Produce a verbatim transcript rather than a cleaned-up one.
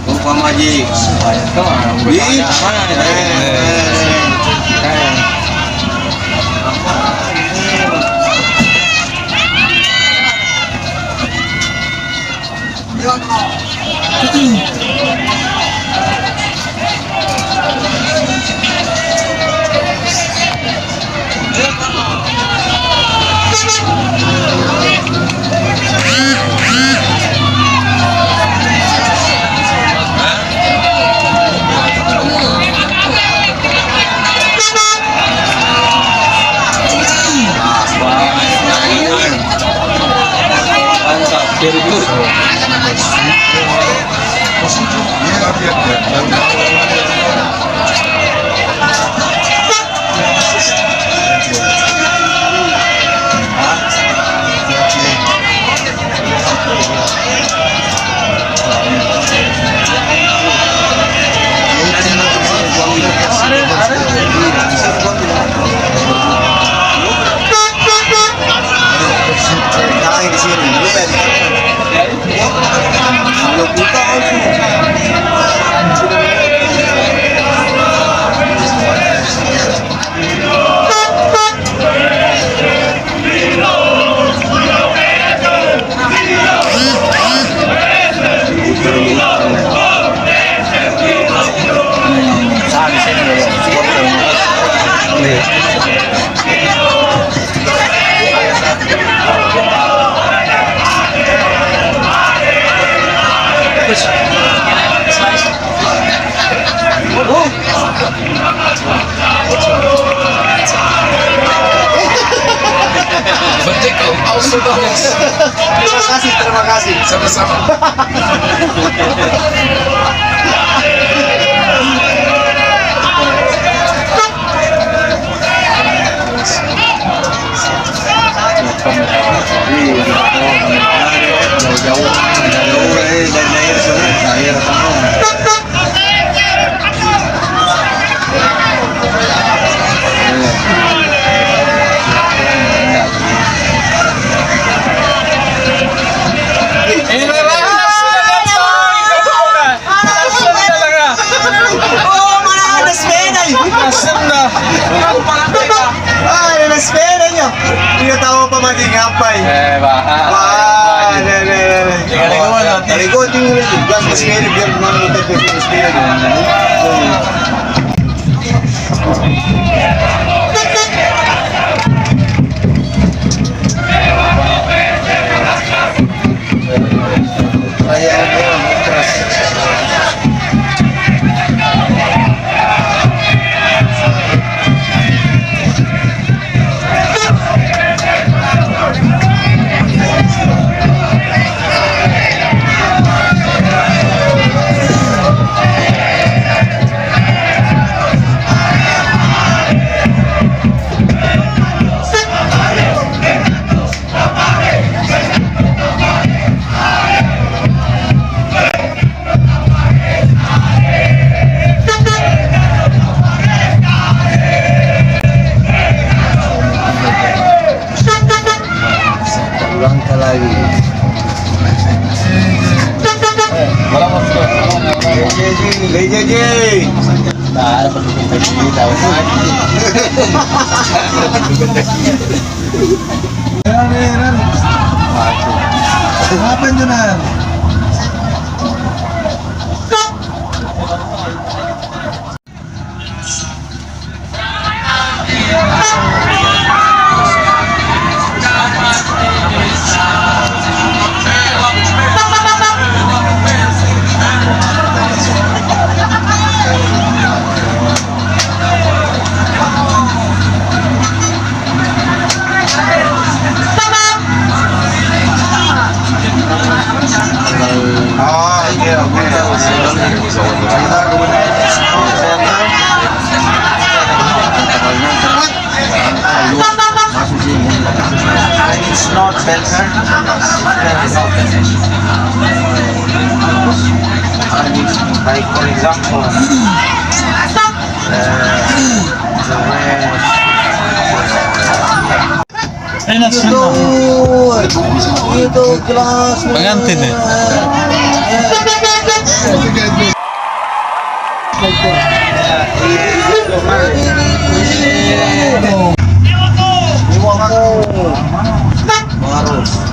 Upamaji. Ih. Eh. Terima kasih, terima kasih. Sama-sama. Oh, mana ada sepeda, ih? Assemna. Ah, ada sepeda, nya. Dia tahu apa mati ngapain? Eh, bah. Wah, deh, deh, deh, deh. Dari gua tinggal itu, gas ke sepeda, biar mana kita ke sepeda. Langkah lagi. B J J. Nah, ada pendukung P J J, tahu lagi. Apa itu, Nan? It's not better. Like, for example, Enak semua. Itu kelas. Pengantin ya? Baru.